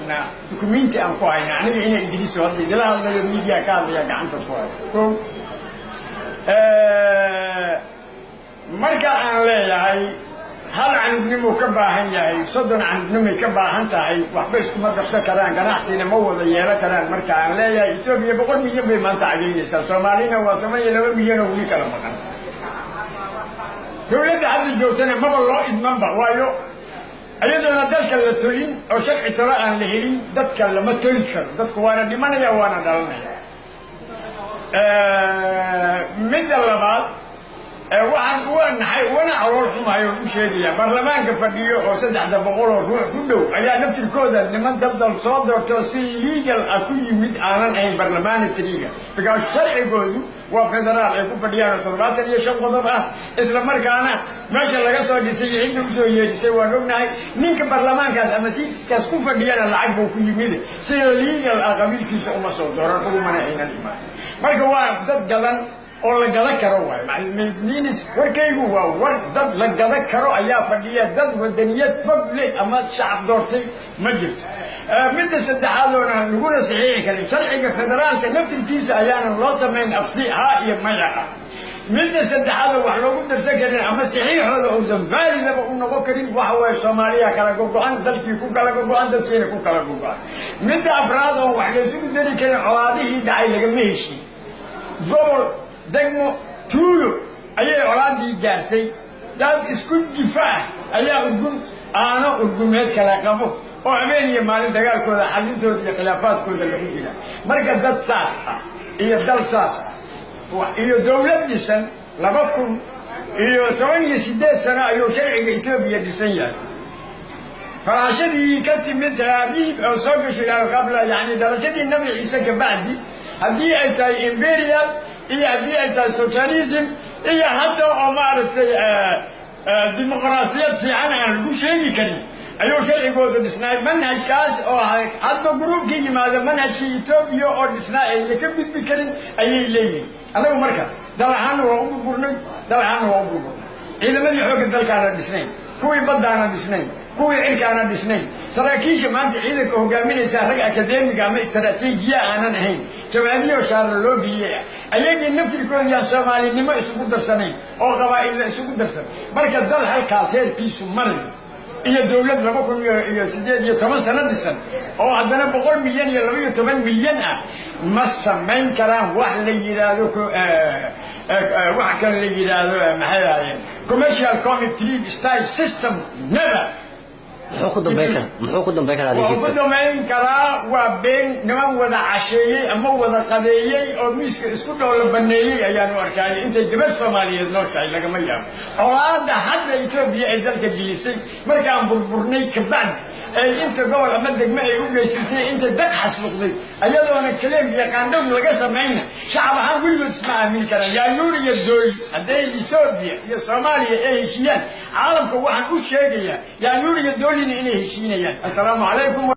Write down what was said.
hubnaa, dukumenti aan ku hayna. Aniga ina Idriiso hadda idila hadlayo, media ka hadlaya, gacanta ku hayo. Ko marka aan leeyahay hal canugnimuu ka baahan yahay, 30 canugnimay ka baahan tahay, waxba iskuma darsan karaan, ganacsina ma wada yeelan karaan. Marka aan leeyahay Etoobiya 100 milyan bay maanta cagaynaysaa, Soomaalina waa 12 milyan oo weli kala maqan. Dowladda hadda joogtana maba loo idmanba, waayo iyadoona dalka la tolin oo sharci talo aan la helin, dadka lama toli karo. Dadku waana dhimanaya, waana dhalanaya. Midda labaad, waxaan uga naxay ugana calool xumahay oon u sheegayaa baarlamaanka fadhiyo oo 300 oo ruux ku dhow ayaa naftirkooda niman daldal soo doorto si legal ah ku yimid aanan ahayn parliamentary-ga, because sharcigoodu waa federaal ay ku fadhiyaan oo 75 qodob ah. Isla markaana meesha laga soo dhisay iyo cidda usoo yeedhisay waan ognahay. Ninka baarlamaankaas ama seats-kaas ku fadhiyana lacag buu ku yimid, sida legal ah qabiilkiisa uma soo dooran, ugumana aynan imaan. Marka waa dad gadan oo la gada karo waay. Minis warkaygu waa war dad la gada karo ayaa fadhiya. Dad wadaniyad fog leh ama shacab doortay ma jirto. Midda saddexaad oona laguna saxiixi karin, sharciga federaalka naftirkiisa ayaanan loo samayn afti haa iyo maya ah. Midda saddexaad oo wax loogu darsan karin ama saxiixooda uusan valid-aba u noqon karin waxa waaye Soomaaliya kala gogo-an, dalkii ku kala gogo-an, dadkiina ku kala gogo-an. Midda afraad oon wax laysugu dari karin, colaadihii dhacay lagama heshin. Gobol, degmo, tuulo ayay colaadii gaartay. Dad isku jifa ah ayaa urgun aano urgumeed kala qabo oo habeen iyo maalin dagaalkooda, xallintooda iyo khilaafaadkooda lagu jira. Marka dad saas ah iyo dal saas ah iyo dowlad dhisan, 2018 sano ayuu sharciga Etoobiya dhisan yahay. Faraashadii ka timid Taraamiib oo soo gashay qabla, yani dhalashadii Nabi Ciise kabacdi, haddii ay tahay imperial iyo haddii ay tahay socialism iyo hadda oo maaragtay dimuqraasiyad fiican aan lagu sheegi karin, ayuu sharcigooda dhisnaay. Manhajkaas oo hadba group-ka yimaada manhajkii Etoobiya oo dhisnaa ayna ka gudbi karin ayay leeyihin. Annagu marka dal ahaanna waa u burburnay, dal ahaanna waa u burburnay. Ciidamadii xoogga dalkaana dhisnayn, kuwii baddaana dhisnayn, kuwii cirkaana dhisnayn. Saraakiisha maanta ciidanka hogaaminaysaa rag academic-ga ama istaraatiijiya aanan ahayn, jawaadiyo shaara loo geliyey ah, ayagii naftirkoodii aan Soomaalinimo isugu darsanayn oo qabaa'illa isugu darsan. Marka dal halkaas heerkiisu marayo iyo dowlad 2018 sano dhisan oo haddana 100 milyan iyo 12 milyan ah ma samayn karaan wax la yidhaahdo, wax kale la yidhaahdo, maxay ahaayeen, commercial comic trade style system, never. Muxuu ku dambeyn karaa? Muxuu ku dambeyn karaa? Wuxuu ku Adeegiisa dambayn karaa waa been. Niman wada casheeyey ama wada qadeeyey oo miiska isku dhoola baneeyey ayaanu arkayay. Intay gabar Soomaaliyeed nooshahay lagama yaabo. Colaadda hadda Etoobiya ay dalka gelisay markaan burburnay kabacdi, ay inta gobol ama degmo ay u geysatay, inta dad xasluqday, ayadoona kaleem iyo qaandhow laga samayna, shacab ahaan weligood isma aamini karaan. Yaanyuur iyo Dooy hadday Etoobiya iyo Soomaaliya ay heshiiyaan, caalamka waxaan u sheegayaa Yaanyuur iyo Doolina inay heshiinayaan. Assalaamu calaykum.